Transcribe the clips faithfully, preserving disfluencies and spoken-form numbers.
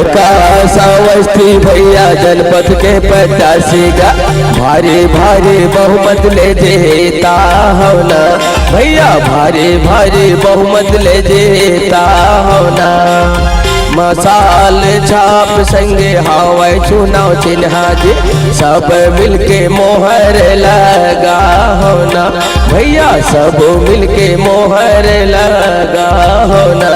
प्रकाश अवस्थी भैया जनपद के प्रत्याशी गा, भारी भारी बहुमत ले जीता हो ना भैया, भारी भारी बहुमत ले जीता हो ना। मशाल छाप संगे हवय चुनाव चिन्हा जी, सब मिलके मोहर लगा हो ना भैया, सब मिलके मोहर लगा हो ना।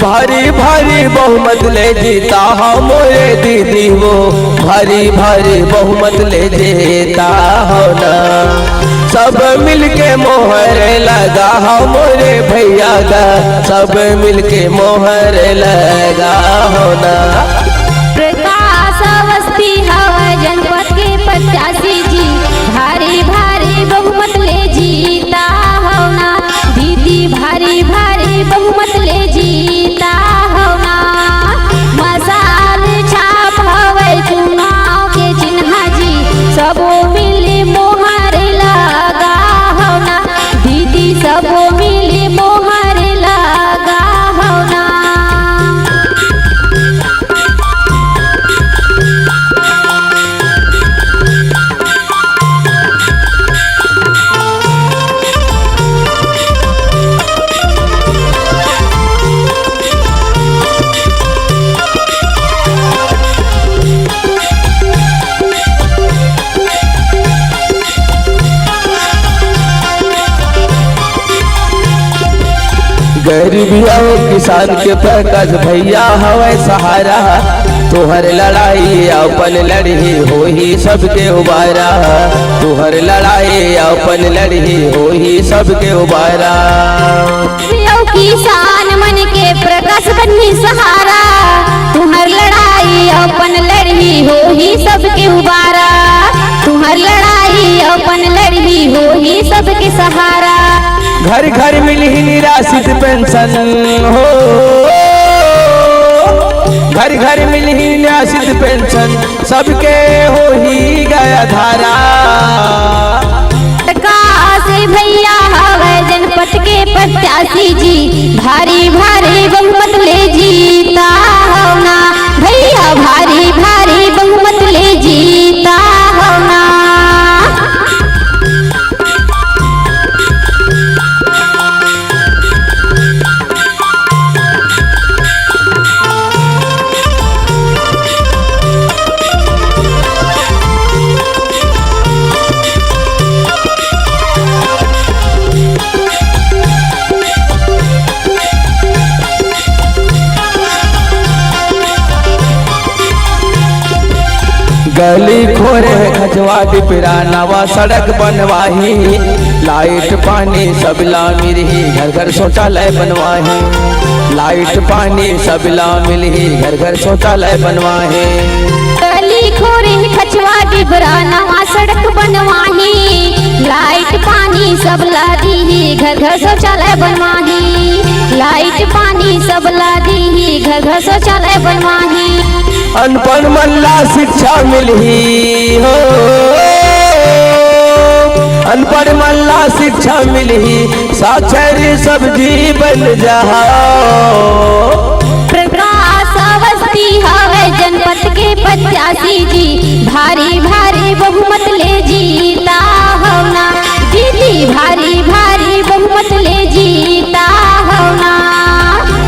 भारी भारी बहुमत ले जीता हो मोरे दीदी वो, भारी भारी बहुमत ले जीता हो ना। सब मिलके मोहर लगा हो मोरे भैया गा, सब मिलके मोहर लगा हो ना। प्रकाश अवस्थी हवय जनपद के प्रत्याशी जी, भारी भारी बहुमत ले जीता हो ना दीदी, भारी भारी बहुमत ले जीता हो ना। मशाल छाप हवय चुनाव के चिन्हा जी, सबो मिली मोहर लगा हो ना दीदी, सबो मिली मोहर लगा हो ना। गरीब अउ किसान के प्रकाश भैया हवय सहारा, तोहर लड़ाई अपन लड़ही होही सबके उबारा, तोहर लड़ाई अपन लड़ही होही सबके उबारा। अउ किसान मन के प्रकाश बनही सहारा, तुहर लड़ाई अपन लड़ही होही सबके उबारा, तुहर लड़ाई अपन लड़ही होही सबके सहारा। घर घर मिलही निराश्रित पेंशन हो, घर घर मिलही निराश्रित पेंशन, सबके होही गा आधारा। प्रकाश भैया हवय जनपद के प्रत्याशी जी, भारी भारी बहुमत ले जीता हो ना भैया, भारी भारी बहुमत ले जीता हो ना। गली खोरे खचवा डिपरा नवा सड़क बनवाही, लाइट पानी सबला मिलही, घर घर शौचालय बनवाही। लाइट पानी सबला मिलही, घर घर शौचालय बनवाही। गली खोरे खचवा डिपरा नवा सड़क बनवाही, लाइट पानी सबला दीही, घर घर शौचालय बनवाही। लाइट पानी सबला दीही, घर घर शौचालय बनवाही। अनपढ़ मन ला शिक्षा मिलही हो, अनपढ़ मन ला शिक्षा मिलही, साक्षर सब जी बन जाओ। प्रकाश अवस्थी हवय जनपद के प्रत्याशी जी, भारी भारी बहुमत ले जीता हो ना दीदी, भारी भारी बहुमत ले जीता हो ना।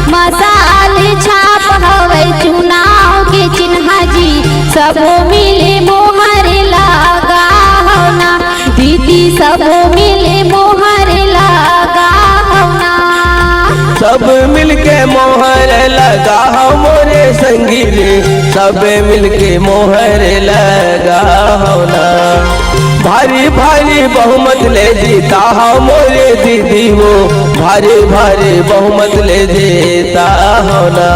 मशाल छाप हवय चुनाव के चिन्हा जी, सबो मिले मोहर लगा हो ना दीदी, सबो मिले मोहर लगा हो ना। सब मिलके मोहर लगा हो मोरे संगी रे, सब मिलके मोहर लगा हो ना। भारी भारी बहुमत ले जीता हो मोरे दीदी वो, भारी भारी बहुमत ले जीता हो ना।